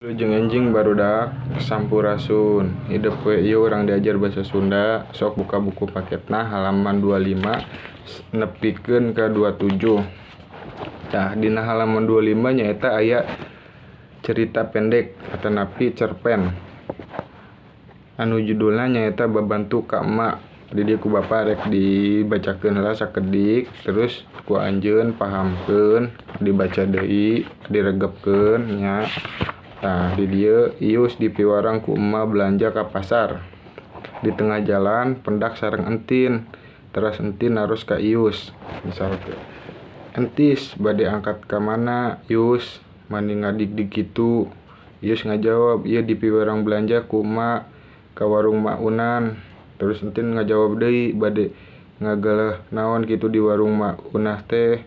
Wilujeng enjing barudak, sampurasun. Hidep we ieu urang diajar basa Sunda. Sok buka buku paketna halaman 25 nepikeun ka 27. Tah, dina halaman 25 nyaeta aya cerita pendek atanapi cerpen anu judulna nyaeta Babantu ka Emak. Di dieu ku bapa rek dibacakeun heula sakedik, terus ku anjeun pahamkeun, dibaca deui, diregepkeun nya. Tah, di dieu Ius dipiwarang ku emak belanja ka pasar. Di tengah jalan pendak sareng Entin. Teras Entin naros ka Ius, misalkeun, "Entis bade angkat ka mana, Yus? Mani ngadigdig kitu?" Ius ngajawab, "Ieu dipiwarang belanja ku emak ka warung Mak Unan." Terus Entin ngajawab deui, "Bade ngageleh naon kitu di warung Mak Unah teh?"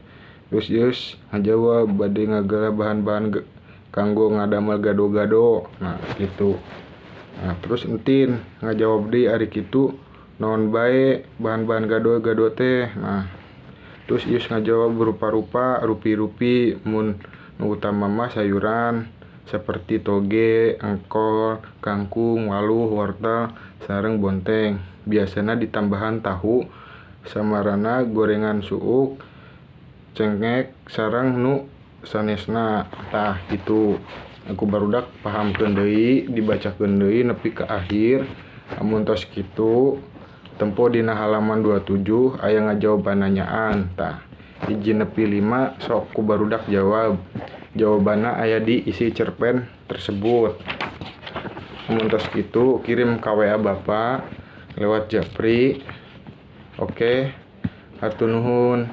Terus Ius ngajawab, "Bade ngageleh bahan-bahan kanggo ngadamel gado-gado." Nah, kitu. Nah, terus Entin ngajawab deui, "Ari kitu naon bae bahan-bahan gado-gado teh?" Nah, terus Ius ngajawab, "Rupa-rupa, rupi-rupi, mun nu utama mah sayuran seperti toge, engkol, kangkung, waluh, wortel, sareng bonteng. Biasana ditambahan tahu, samarana gorengan suuk, cengek sareng nu sanesna." Tah, kitu. Ku barudak pahamkeun deui, dibacakeun deui nepi ka akhir. Amun tos kitu, tempo dina halaman 27 aya ngajawab pananyaan. Tah, 1 nepi 5 sok ku barudak jawab. Jawabanna aya di isi cerpen tersebut. Amun tos kitu, kirim ka WA Bapak lewat japri. Oke, hatur nuhun.